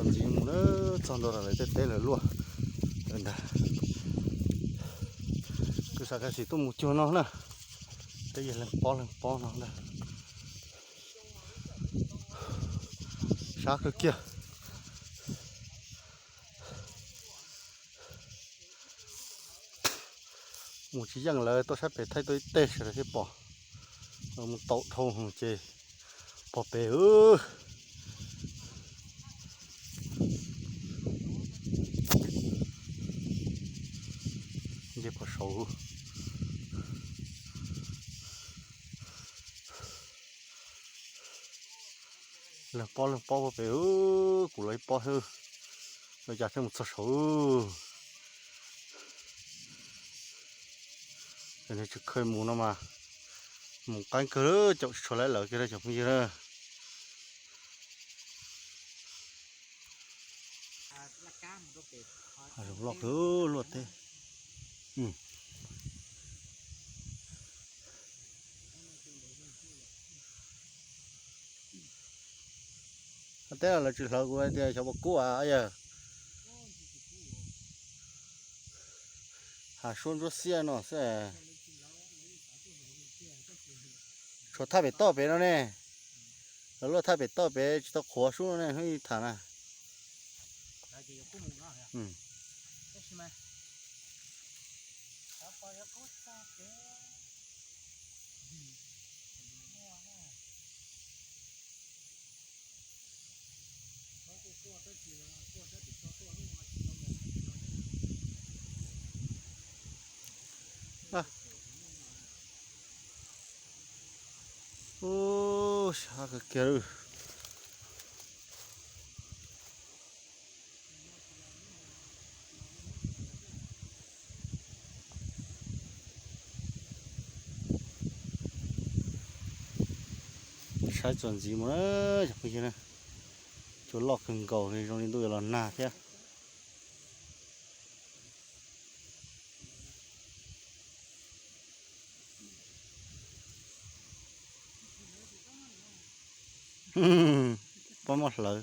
Txog ntxiv mus na, txog ntua lawv tej teb lawv luaj ntag. Kuv xav kas xim tuaj mus cuag no na, tej yog leeg pob leeg pob no ntag. Sab kawg kiag. Mus tsis yeej lawv tuaj sab pem thaij tuaj ib teg sawv daws thiaj pom. Mus taum dhau ces pog pem. Nce pog saud. Leeg pob leeg pob pog pem, kuv los ib pob xwb. Lawv cas thiaj mus txog saud. Cov neeg tsis kheev mus no mas mus qeeb kawg, caum tsis tshua laib lawv kiag cov phooj ywg na. Hav zoov loj kawg, luaj teb. Teb los lawv tsis hlawv kuv hais tias xyov puas kub as yawg. Hav suab ntsuab xiab no xwb. Tshuav thaj pem toj pem no ne. Lawv luaj thaj pem toj pem tsis tau qhuav sub no ne, hnub ib tham na. Ub, sab kawg kiag lawm. Saib txuas ntxiv mus na, cov phooj ywg na, cua loj kawg nkaus li, zoo li ntuj yuav los nag thiab. Pob muab hlawv.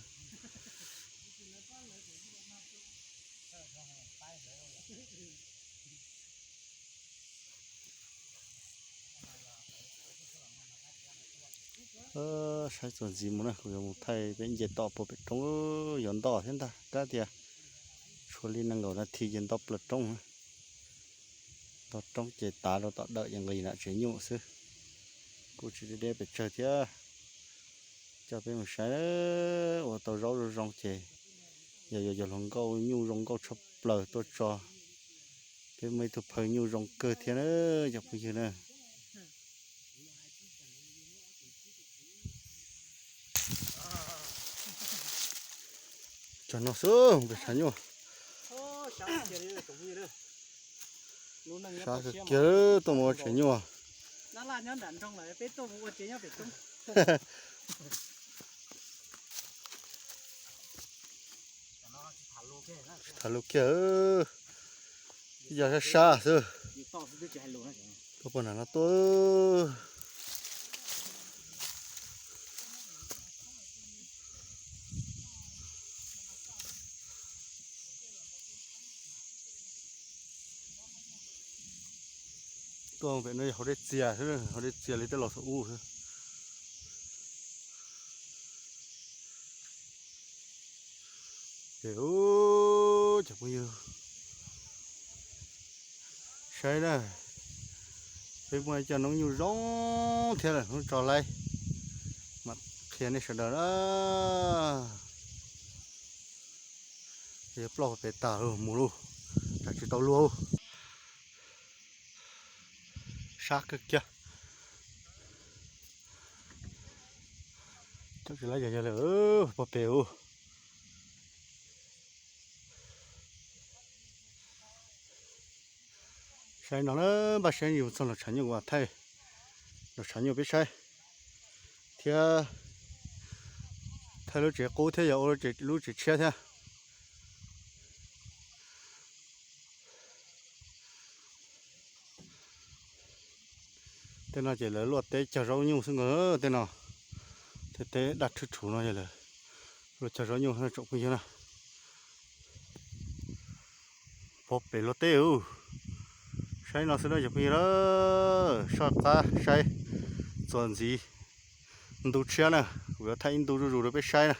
Saib txuas ntxiv mus na, kuv yuav mus thaij peb nce toj puag pem roob, yuav nto thiab ntag, kab tias tshuav li nees nkaum nas this ces nto plaws roob. Nto roob ces tav rau tom dawm ces nqis nram tsev nyuj xwb. Kuj tsis deb deb pes tsawg thiab. Coj peb mus saib, ua tau zaub zoo zoo ces yog yuav cov hluas nkauj nyuj zoo nkauj tshaj plaws tuaj tso. Peb muaj ib tug phaw nyuj zoo kawg thiab na, cov phooj ywg na. Cog no xwb pem tshav nyuj. Sab kawg kiag tuaj mus ua tsev nyuj. Tham lus kiag, yog sab sab xwb. Tuaj puag nram no tuaj. Tuaj pem no yog hauv dej txias xwb, hauv dej txias li tej laus thaum ub xwb. Ces ub, cov phooj ywg saib na, peb muaj cov noob nyuj zoo thiab lawm hnub tso laib, mam qhia nej sawv daws na. Yuav ploj pem tag mus lauj, tsam tsis tau luag. Sab kawg kiag. Cov tsis laib yog yog lawm, puag pem ub. Saib no na, npaj siab yus txog los tshav nyuj, thaij los tshav nyuj peb saib thiab, thaij lub tsev qub thiab yog ua lub tsev tshiab thiab. Tej no ces lawv luaj teb cog zaub nyuj xwb nkaus tej no. Tej teb daj rhwb rhuv no yog lawv Los cog zov nyuj tsoom phooj ywg na. Pov pem luag teb ub. Saib no xwb na cov phooj ywg na. Soj qab saib txuas ntxiv ntu tshiab na. Kuv yuav thaij ib ntu zuj zus rau peb saib na.